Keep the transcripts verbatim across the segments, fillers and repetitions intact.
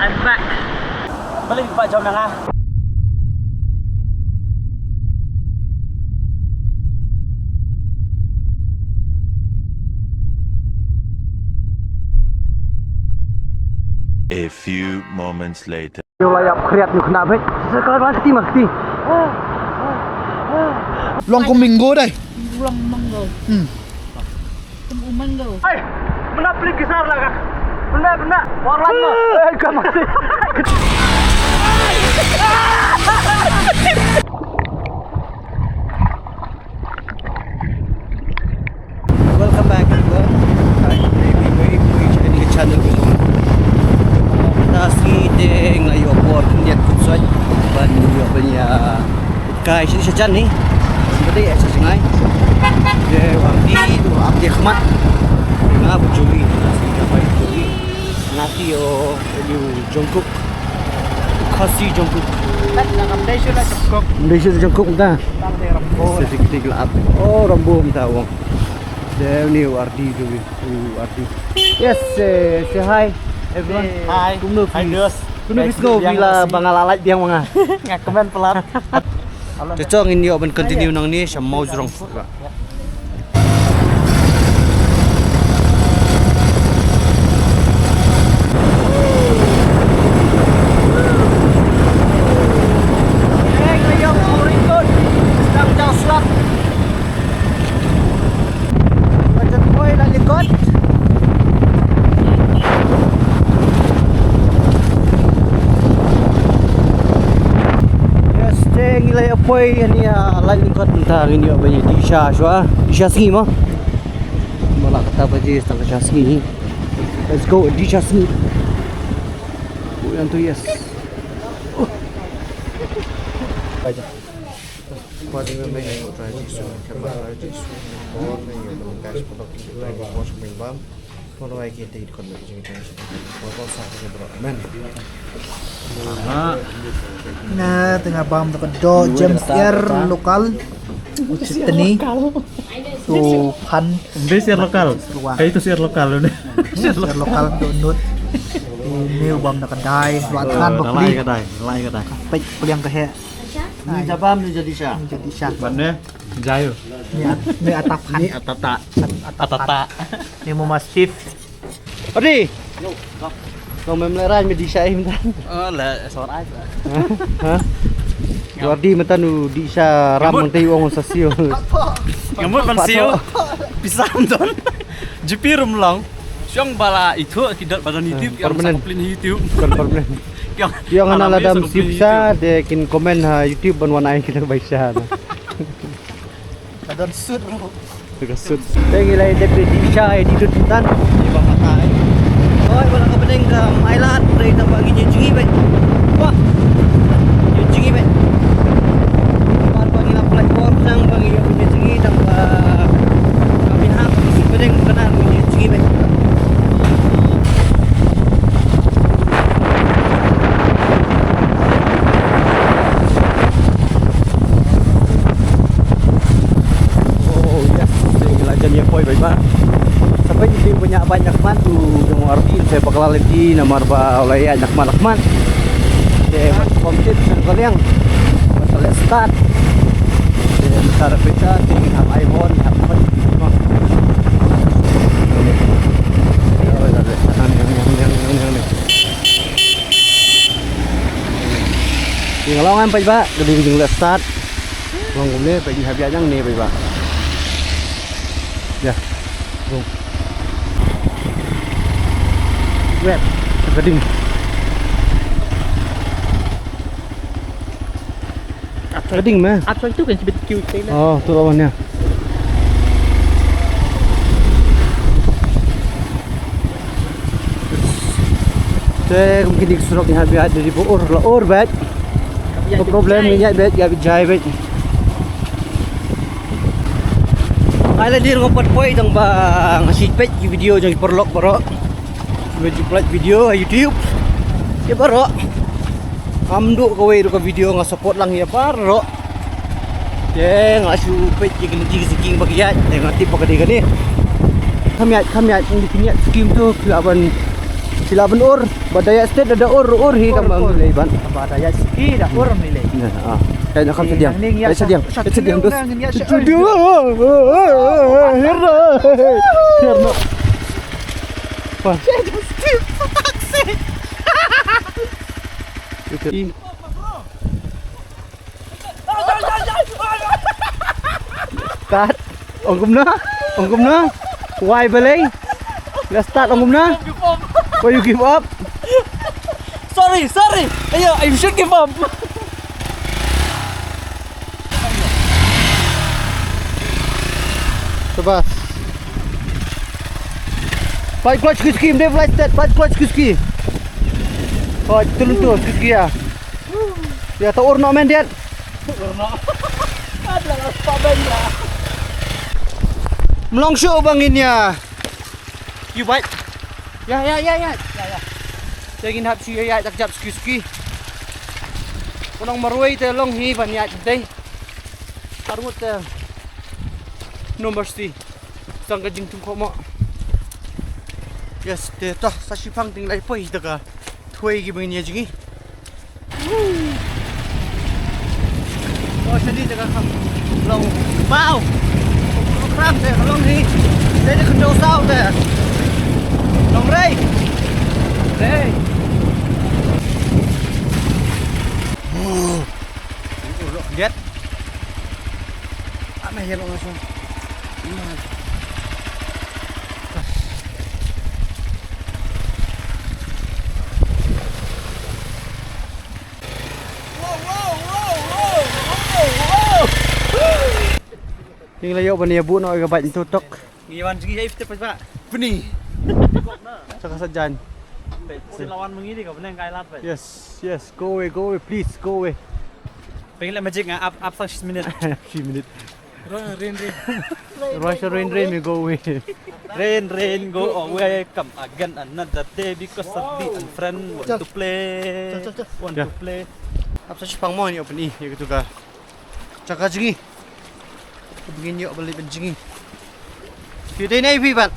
Back. Balik ba jom na nga. A few moments later. Yow la ïap khriat ïoh kena bek. Sa ka la kti ma kti. Long kum mango dai. Long mango. Hmm. Kum u mango. Ai, mena plik kisar la ka. Mena, mena. Warlan ma. Ai, ka mati. Welcome back, everyone. Hi, today we, we, we join the channel with one. Nasi ding la ïoh por khyndiat khynsoit ban ïoh ban ïa kai shi sha jan ni. Ba dei sha jngai. Ye wang di tu ap dia khmat. Nga bu juli. Nasi ka pai juli. Nasi yo yu Jungkook. Khasi Jungkook. Kat na kam dei shu la Jungkook. Dei shu Jungkook ta. Tam dei Rambo. Sedikit lap. Oh, Rambo ta wang. Dei ni Ardi tu ni. Ardi. Yes, eh, say hi everyone. Hi. Kumno hi, phi? Dos. Kumno phi? Guys, sngewbha phi la ba nga la lait biang ma nga. Nga kmen palat. Te to ngin ïoh ban continue nangne sha Mawjrong. Yes, te ngi la ïa poi hani ha Laitlyngot mynta ngin ïoh ban ïa dih sha shuwa. Dih sha sngi mo. Ba la kata baje tang sha sngi. Let's go, dih sha sngi. Oh, yang tu yes. Amen. Nga tang bam da ka doh James Air local. Sydney. Tu pan. Bes air local. Kaei tu air local ne? Air local tu nut. Ini bam da ka dai, wat kan bak lai ka dai, lai ka dai. Pek peliang ka he. Ni jabam ni jadi sha. Jadi sha. Ban ne? Jayo. Ni at-, ni atap kan. Ni atata. At-, atata. Ni mu masif. Odi. Kau mem lerai me di sha im tan. Oh, la sor ai. Ha? Wardi matan u di sha ram mengtai wong sa sio. Ngamut ban sio. Pisam don. Jipi rum long. Siang bala itu ki dot badan YouTube yang sa komplain YouTube. Kan permen. Yang ana la dam sip sa de kin komen ha YouTube ban wan ai kita bai sha. Ka don sut bro. Ka sut. Te ngi la dep dih sha ïa dih dud tan. Oi ba la ka bneng ka Mailat re tang ba ngi ïa jngi bad. Wah. Ïa jngi bad. Bar ba ngi la pynlait por nang ba ngi ïa jngi tang ba. Kami hap bneng ka na ngi ïa jngi bad. Oh yes, te ngi la jan ïa poi bad ba. Sa peit ïa u ba ñiah bike na khmat u jong u Ardi, te ba ka la leit namar ba u la ïaid na khmat na khmat. Te ban khom tip sha ka liang. Ba ka leh start. Te mynta da peit te ngi hap ai horn, hap khot. Ïa nga long em paidbah, ka ding jinglet start. Long kumne, peit ngi hap ïa jang ne paidbah. Ïa. Long. Wet, ka ding. Ka ding me. Ap soi tu kan sibit kiu stai la. Oh, tu lawan ïa. Te kum kine ki surok ngi hap ïa dei ba ur la ur bad. Ka problem ngi ïa bad ïa bad jai bad. Ai la dir ngam pat poi dang ba nga sih peit ki video jong ki paralok baroh. Ba ju upload video ha YouTube. Ïa baroh. Ngam duh kawei ruh ka video nga support lang ïa baroh. Te nga shu peit ïa kine ki skim ba ki ïaid, te nga tip ba ka dei kane. Kham ïaid, kham ïaid, ym dei phin ïaid skim tu, phi lah ban Sila ban ur, ba da ïa stet da ur ur hi kam ur, ur. Lei ban. Ba da ïa ski da ur mi lei. Ya, ah. Kaei na kham sediang. Nang ning ïa sediang. Sediang dos. Sediang. Hirna. Hirna. Wah. Sediang. Kat. Ong kumno? Ong kumno? Wai balei? Let's start ong kumno? Why you give up? Sorry, sorry. Ayo, I should give up. Sabas. Pat kloi ski ski, mdei fly stet, pat kloi ski ski. Pat tulun tu ski ski ya. Ya ta ur no men diat. Ur no. Mlong shu bang in ya. You bite. Ya ya ya ya. Ya ya. Jagin hap shu ya ya tak jap ski ski. Kunong marwei te long hi ban ya dei. Armut te. No mercy. Sang ka jingtung khomo. Yes, te ta sa shipang ting lai poi ta ka. Thwei ki bangin ya jingi. Oh, sini jaga kham. Long. Wow. Kram te long ni. Te de khando sao te. Long rei. Rei. Lihat. Aneh ya long asal. Ning la ïoh ban ïa buh noh ïa ka bike ntu tok. Ngi wan jngi ïa ifte pa ba. Bni. Saka sa jan. Pe, si lawan mengi di ka beneng kai lat pe. Yes, yes, go away, go away, please, go away. Pengen la magic nga up up sang sis minit. Sis minit. Ro rin rin. Roy sa rin rin, you go away. Rain, rain, go away. Come again another day because of the unfriend. Want to play. Want to play. Ap sa shipang mo ni open i, ya gitu ka. Chaka jingi. Bingin yo balik ben jingi. Kita ini ibi bat.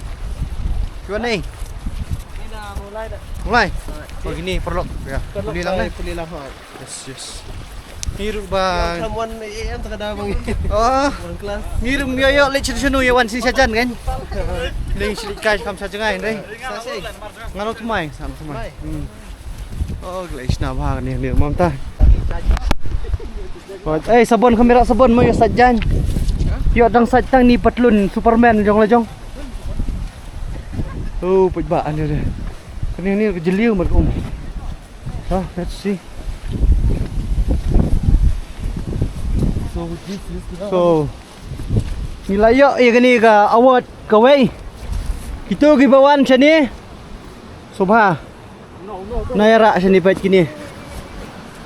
Kiwan ni. Mulai. Oh gini perlu ya. Puli lang ni. Puli lang. Yes, yes. Ngiru bang. Kamuan em tak ada bang. Oh. Bang kelas. Ngiru yo yo le chiri chunu yo wan si sajan kan. Ling sili kai kam sajan ngai dai. Sasi. Ngalo tumai, sam tumai. Hmm. Oh, glei shna bha ni ni mam ta. Eh, sabon kamera sabon mo yo sajan. Yo dang saj tang ni patlun Superman jong la jong. Oh, put ba ani de. Kani ni ke jeliu mar um. Ha, let's see. So this is the So, ngi la ïoh ïa kane ka award kawei. Kito kiba wan shane. Sobha. Na ïa rah shane peit kine.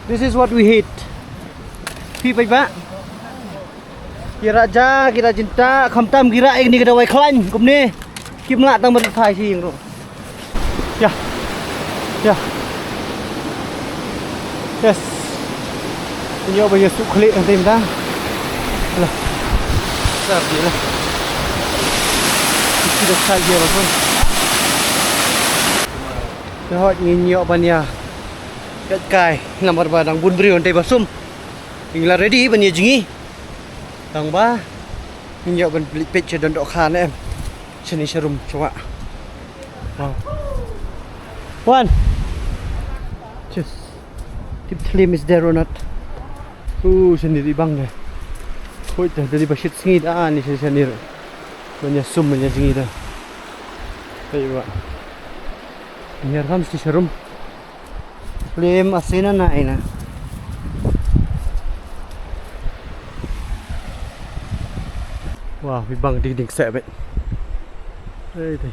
This is what we hate. Phi peit ba. Ki rah ja, ki rah jynta, khamtam ki rah ïa kane ka dawai khlaiñ kumne. Kim lah tang ban thai shi ïing ruh. Ya. Ya. Yes. Ngi ïoh ba ïa suk khlieh hangtei mynta. Alah. Sar di lah. Ki da thai ïa ba sum. Te hot ngin ïoh ban ïa. Kat kai namar ba dang bun briew hangtei ba sum. Ngi la ready ban ïa jngi. Tang ba ngin ïoh ban peit sha don dohkha ne em. Shane sharum chwa. Wow. One. Just. Tip thlim is there or not? Uh, shane ri bang de. Hoi ta dali ba shit sngi da ni shane shane ri. Ban ïa sum ban ïa jngi da. Hei wa. Ngi ïa kham shane sharum. Plim asina na ina. Wah, mi bang ding ding seh bet. Hei dei.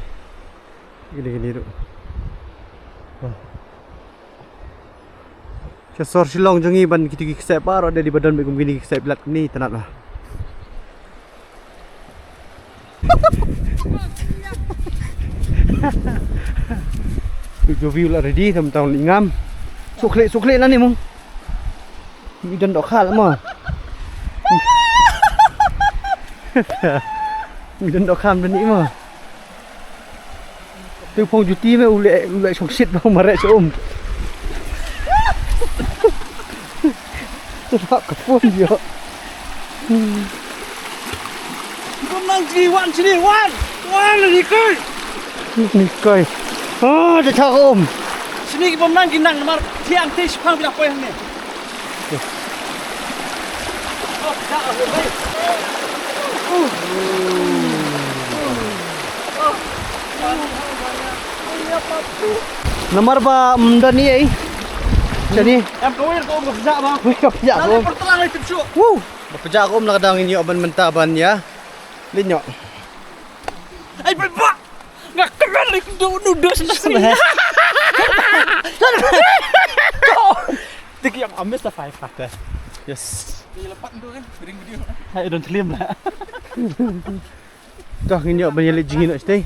Gini gini tu. Wah. Ka sor Shillong jong ngi ban kiti ki ksep baroh dei ba don ba kum kini ki ksep lat ni tanat lah. Tu jo view la ready tam tang li ngam. Sukhle sukhle na ni mung. Mi don dohkha mo. Mi don dohkha mi don ni mo. Te phong juti me u leh, u leh shong shit bang mareh sha um. Ka phone ïa. Bom nang ji wan sini wan. Wan ni kai. Ni kai. Ah, da cha um. Sini ki bom nang ki nang namar thiang te shipang bila poi hangne. Namar ba mdan ni ai. Chani. Em kawir ko ko ja ba. Ko ja ko. Pertlang ai tipsu. Woo. Ba pejak ko um la ka dang ïoh ban mynta ban ïa. Lin ïoh. Ai ba. Nga kena ni du du du sini sini. Tik yang amis ta five kata. Yes. Dia lepas tu kan, piring video. Hai don film lah. Dah ngin ïoh ban ïa leit jingin noh shatei.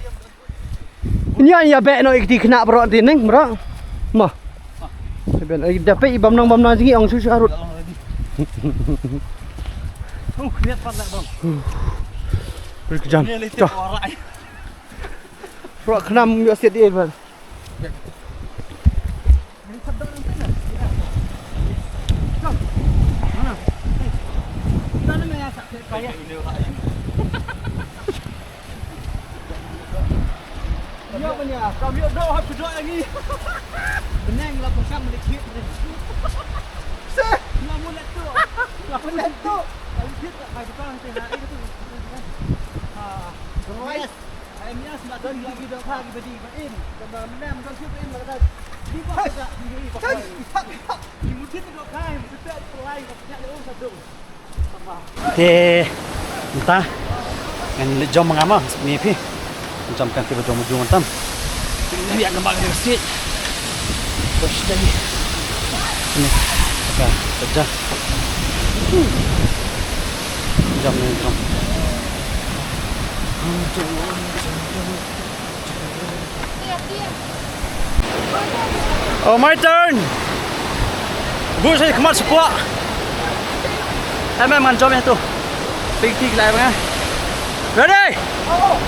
Ngin ïoh ïa beh noh ïa kiti khynnah baroh ti neng baroh. Mo. Beh noh ïa bam nang bam nang jingin ong shu shu arut. Oh, lihat pat lah bang. Beri kejam. Dah. Baroh khnam ïoh siat di eh bang. Te mynta ngan leit jam ma nga ma, ni phi. Jam kan te ba jam jong tam. Ni ïa ka ma ka si. Bos tadi. Ni. Ka ka jam. Jam ni jam. Oh, my turn. Bu sa khmat sepua. Em em ngan jom ïa tu. Ping ping lai bang. Ready? Woo!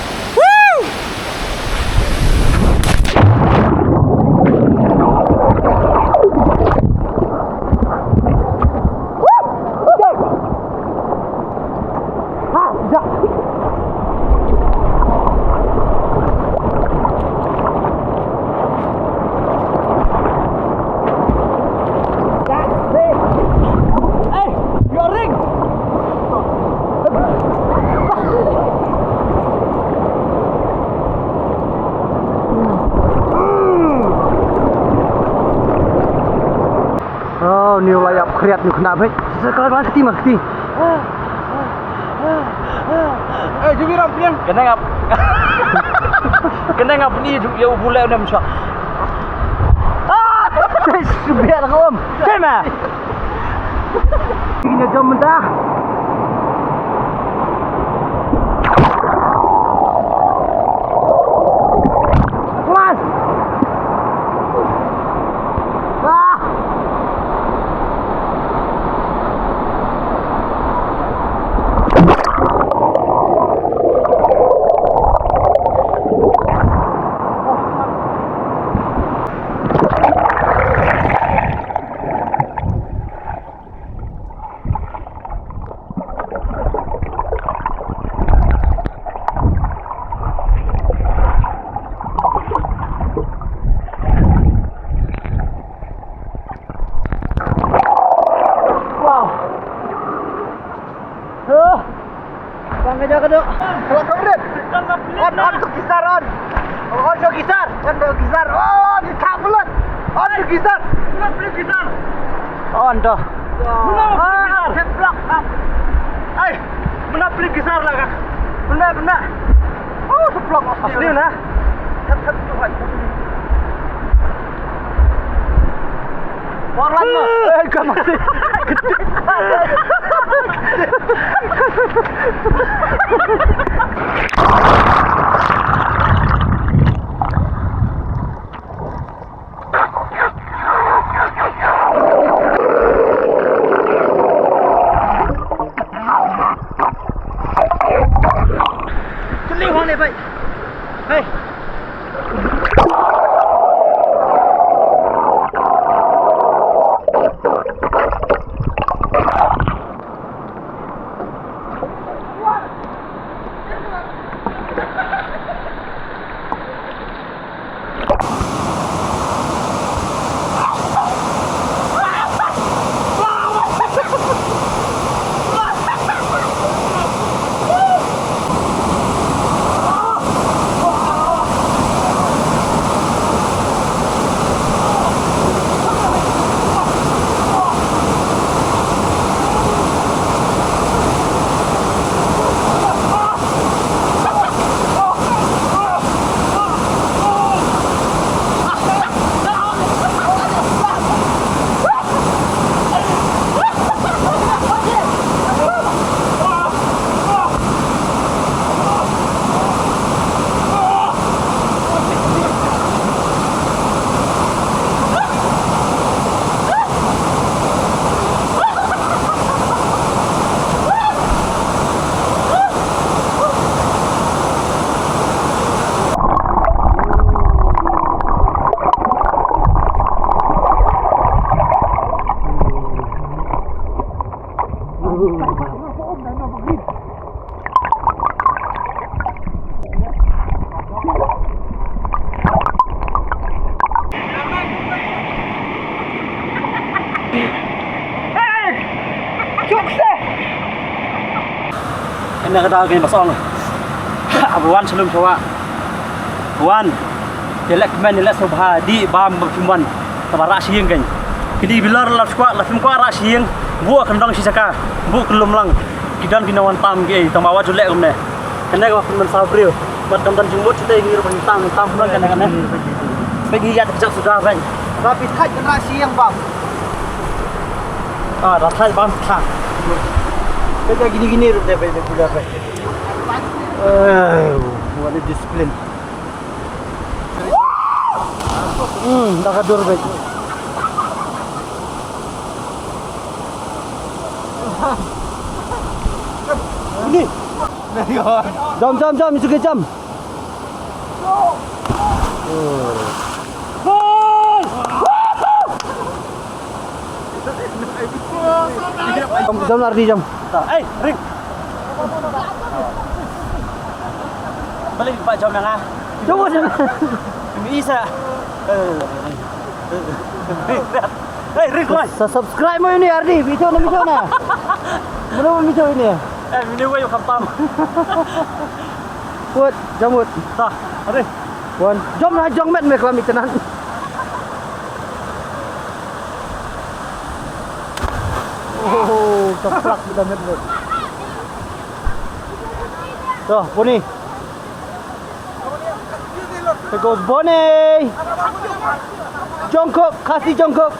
Oh, ni u la ïap khriat ni u khynnah bhej. Sa ka la kti ma kti. Eh, jubir am pliang. Kena ngap. Kena ngap ni ju ya u bule nem sha. Ah, shu biar aku om. Tema. Ini jom mentah. Kelas. Ah. Wow. Huh. Bang ka jaka dok. Kalau kau rit. On, on tu kisar on. On tu kisar. On tu kisar. Oh, ni tak bulat. On tu kisar. Bulat beli kisar. On tu. Bulat beli kisar. Seplak. Ai, mana beli kisar lah kak. Benda, benda. Oh, seplak. Asli lah. Sat, sat, tu kan. Warlan mah. Eh, kau masih. Kali wang ni, bai. Hei. Ka da ka ba song. Abu wan shalom shawa. Wan. Ïa leh kmen ïa leh sngewbha dih bam ba phim wan. Kaba rah sha ïing kein. Ki dei bilor la skwah la phim kwah rah sha ïing. Buh kyndong shi jaka. Buh kyllum lang. Ki don ki nongwan tam ki ei tang ba wat ju leh kumne. Kane ka ba phim wan sa briew. Bad kam don jingmut shatei ngi ruh ban tam tam kumne kane kane. Peit ngi ïa ka jaka suda peit. Ba phi thait kan rah sha ïing bam. Ah, da thait bam thang. Peit ka gini gini ruh dei peit peit peit. Eh, what a discipline. Hmm, da ka dur beit. Ni. Jump, jump, jump, it's okay, jump. Jump, jump, Ardi, jump. Hey, Ring. Balik, Pak, jom na nga. Jom, jom. Ini isa. Eh. Hey, Ring, koi. Sa subscribe mo ini, Ardi. Bicho na, bicho na. Belum bicho ini. Eh, ini gua yuk kampam. Wut, jam wut. Tah, Ardi. Wan, jom na jong met me klam itenan. Oh, taplak kita met met. Tuh, Bonnie. There goes Bonnie. Jungkook, Khasi Jungkook.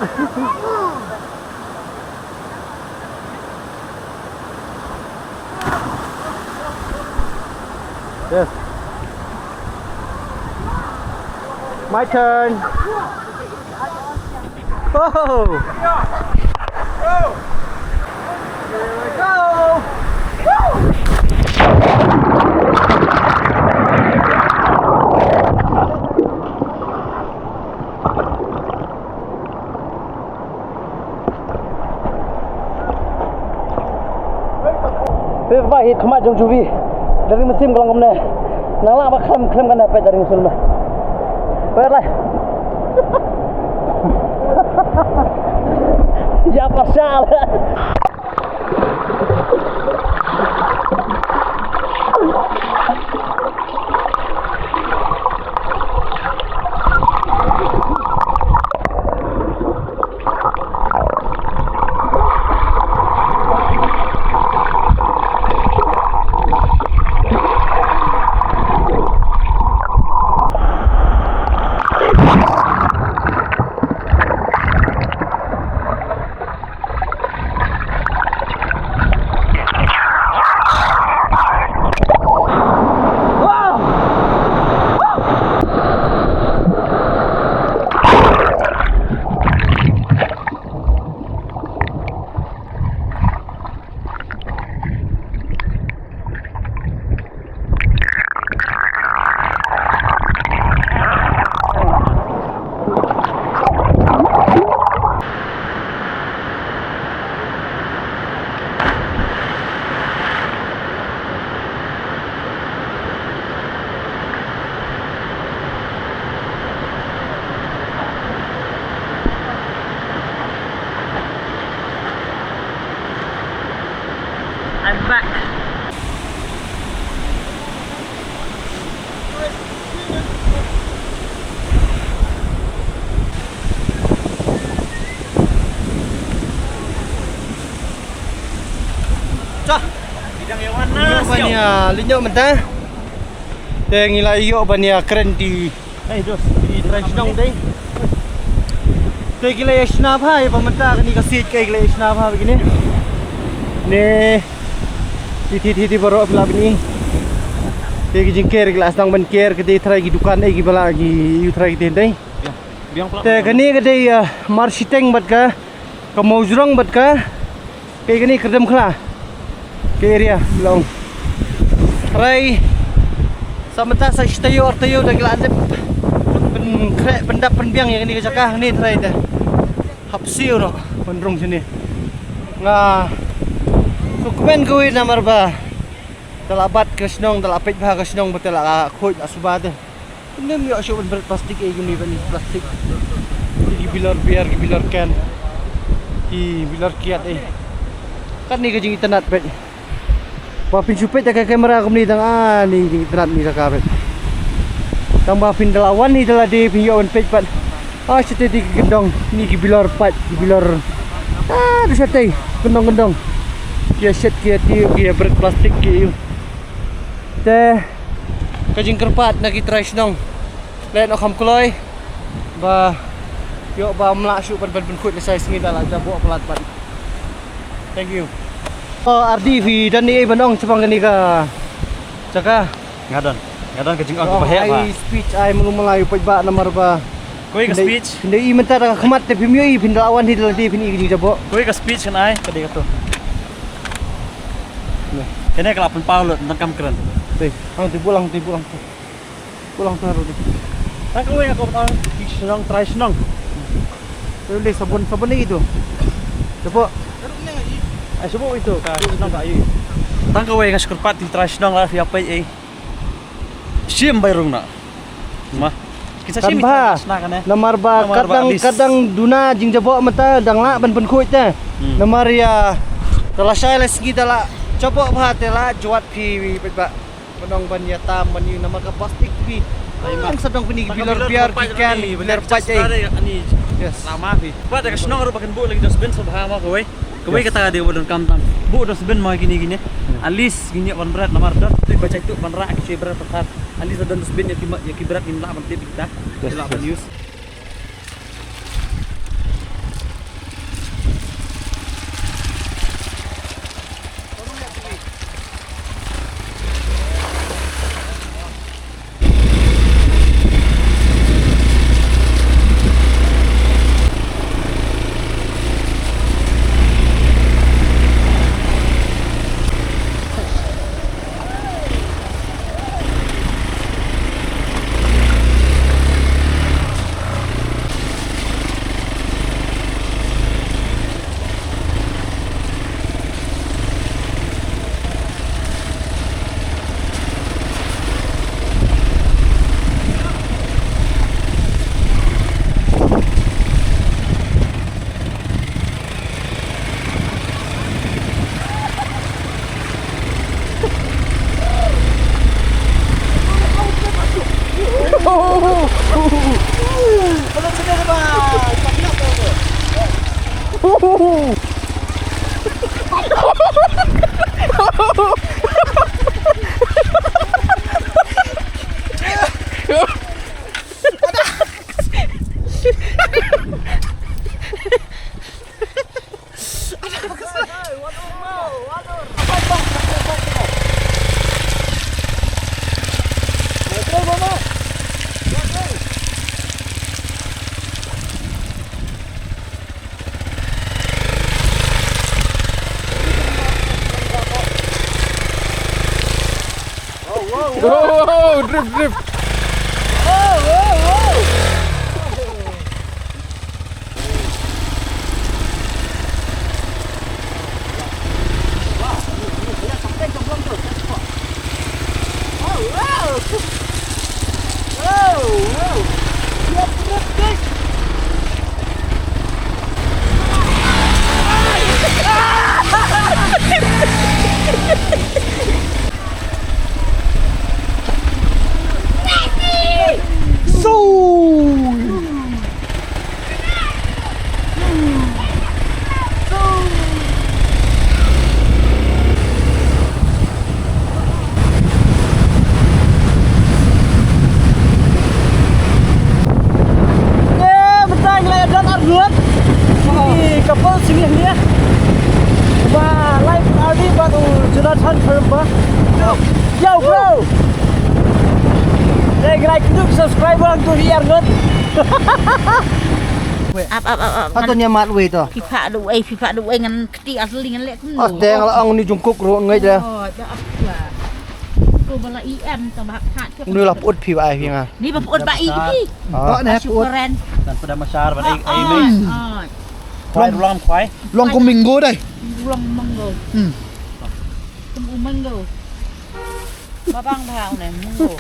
Yes. My turn. Oh. Here we go. Phi ba hi khmat jong Juvi. Dari musim ka long kumne. Nang lah ba khlem khlem kan dapat dari musim mah. Phi lah. Ya pasal. I'm back. Cha. Bidang ïa wan na. Ban ïa lyngngoh mynta. Te ngi la ïoh ban ïa kren di. Hey, dos, di trai shnong dei. Te ki la ïa shna bha ïa ba mynta kane ka siej, ki la ïa shna bha ba kine. Ne. Ti ti ti ti baroh phi la bini. Te ki jingker ki la sdang ban ker ki te trai ki dukan ei ki ba la ki ïu trai ki te dei. Te kane ka dei, ah, Marshiteng bad ka, ka Mawjrong bad ka, ka kane Kyrdemkhla. Ka area long. Trai sa mynta sa shi taïew ar taïew da ki la dep pynkhreh pyndap pynbiang ïa kane ka jaka hangne trai da. Hap siew noh ban rung shane. Nga sngewkmen kawei namar ba te la bat ka shnong, te la peit bha ka shnong, ba te la khuid la suba te. Ym ïoh shuh ban bret plastik ei, kine ban plastik. Ki bilor beer, ki bilor can. Ki bilor kiad ei. Katne ka jingitynnad peit. Ba phin shu peit da ka kamera kumne tang, ah, ni, ni tnat ni da ka peit. Tang ba phin da la wan hi da lade phin ïoh ban peit pat. Ah, shatei te ki kyndong, ni ki bilor pat, ki bilor. Ah, da shatei, kyndong kyndong. Ki ïa shet, ki ïa tiew, ki ïa bret plastik, ki ïa. Te ka jingkyrpad na ki trai shnong. Leh noh kham kloi ba ïoh ba ym lah shuh ban, ban pynkhuid lashai sngi da la jaboh palat pat. Thank you. Oh, Ardi, phi don ei ban ong shaphang kane ka jaka? Nga don. Nga don ka jingong kaba heh bha. Ai speech, ai malu malai u paidbah namar ba. Kawei ka speech. Phin da i mynta da ka khmat te phim ïohi, phin da la wan hi da lade phin i ka jingjaboh. Kawei ka speech kan ai, ka dei kato. Kane ka la pynpaw lut, tang kam kren. Te, hangte bulang, te bulang, te. Bulang te ruh te. Tang kawei nga kwah ban ong, ki shnong, trai shnong. Te leh sabun, sabun ni itu. Jaboh. Ai, jaboh itu, ka shnong ka ai. Tang kawei nga shu kyrpad ïa ki trai shnong lada phi ïa peit ei. Shim bai rung na. Ma. Kan bha. Namar ba katdang, katdang duna jingjaboh mynta dang lah ban pynkhuid te. Hmm. Namar ïa ka lashai la sngi da la jaboh bha te la jwat phi, phi, phi, phi. Ban ong ban ïa tam ban ïa namar ka plastik phi. Ai, ma. Sa dang phi ni ki bilor biar ki kan, bilor pait ei. Yes. Lama phi. Ba da ka shnong ruh ba kan buh lagi dustbin sa bha ma kawei. Kawei kata ka dei ba donkam tam. Buh dustbin ma kine kine. At least ngin ïoh ban bret namar dot tu ba chai tu ban rah ki chai bret pathar. At least don dustbin ïa ki ma, ïa ki bret ngin lah ban tip kita. Yes, lah ban use. Oh, oh, oh, drift, drift. Oh, oh, oh. Te mynta ngi la ïa don arngut. Ki couple sini hangne. Ba live ardi bad u Jonathan Tharmba. Yo, bro. Te ngi la ïa kynduh subscriber hangtu hi arngut. Ap, ap, ap, ap. Hato nia mat wei to. Phi phah da wei, phi phah da wei ngan kti asli ngan leh kumno. As deng la ong ni Jungkook ruh ngai da. Oh, da ap ba. Ko ba la i em ta ba phat. Ni la put phi ba ai phi nga. Ni ba put ba i phi. Ah. Ba ne put. Keren. Dan pada masyar ba ai ai. Ah, ah. Khwai long khwai. Long ko mango dai. Long mango. Hmm. Kum u mango. Ba bang ba ne mango.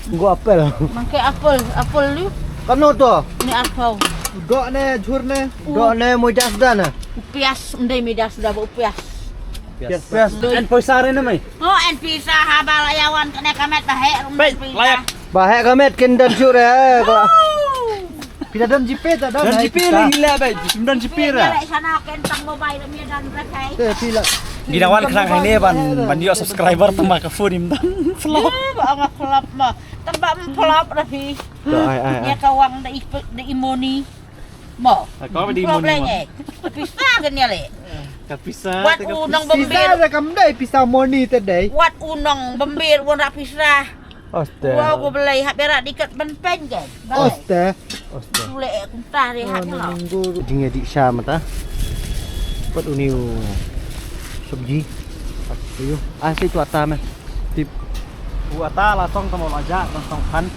Mango apple. Mangke apple, apple lu. Kano to? Ni apple. Dok ne jhur ne. Dok ne moja suda ne. Upias, ndai meja suda ba upias. Yes. Yes. En poisa re na mai. Oh, en pisa ha ba la ïa wan kane ka met ba heh rum. Peit, pisa. Layak. Ba heh ka met kin don shuh re, eh, ko. Phi la don GPay ta don. Don GPay la ila bai. Don GPay ra. Ila sana ken tang mobile mi don ra kai. Eh, phi la. Ngi dang wan khnang hangne ban, ban ïoh subscriber tang ba ka phone im don. Flop. Eh, ba nga flop ma. Tang ba flop ra phi. To, ai, ai, ai. Ïa ka wang da i, da i moni. Mo. Ka ba di moni mo. Pisa kan ïa le. Ka pisa. Wat u nong bembir. Pisa da kam dei pisa moni te dei. Wat u nong bembir wan ra pisa. Oste. Wow, ko belai hap berak dikat ban pen kan. Oste. Oste. Tule kumta re hap lo. Jing ya di sha mata. Pat uni u sabji. Ayo. Ah, si tu ata me. Tip. U ata la song tamo la ja, la song khan.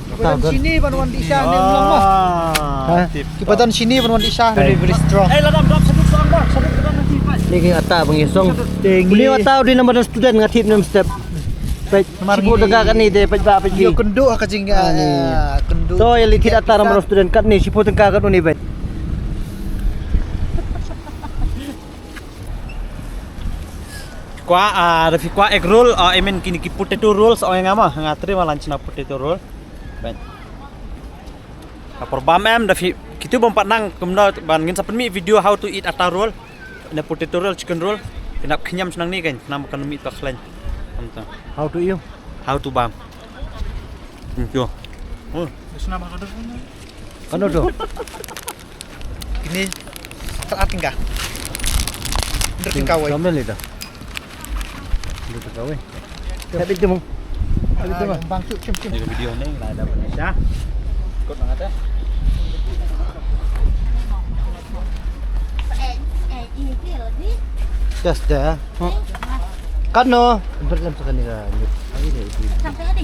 Ki padan sini ban wan di sha ne long mo. Ha? Tip. Ki padan sini ban wan di sha. Very, very strong. Eh, la dam dam sabut dam dam. Sabut dam nanti pat. Ni ki ata bang ya song. Uni ata di nama student nga tip nem step. Peit, shiphew tyngka katne te, peit ba, peit. Ïa, kynduh ha ka jing, ah, kynduh. To, ïa leit thied ata namar student katne, shiphew tyngka katne, peit. Kwah, ah, da phi kwah egg roll, ah, I mean, kine ki potato rolls, ong ïa nga ma, nga trei ma lan shna potato roll. Peit. Ka por bam em, da phi, kito bym pat nang, kumno, ban ngin sa pynmih video how to eat atta roll. Na potato roll, chicken roll. Kynap khñiam shnang ni kan, khnang ba kan mih to khlaiñ. Kumta. How to you? How to bam. Hmm, yo. Oh. Kano to? Kini satar tyngka. Under tyngka wei. Kami lida. Under tyngka wei. Habit tu mo. Habit tu mo. Bang tu chim chim. Ni video ni la da Malaysia. Ikut bangat ya. Yes, dah. Kan no. Berlem sekali lah. Sampai ada.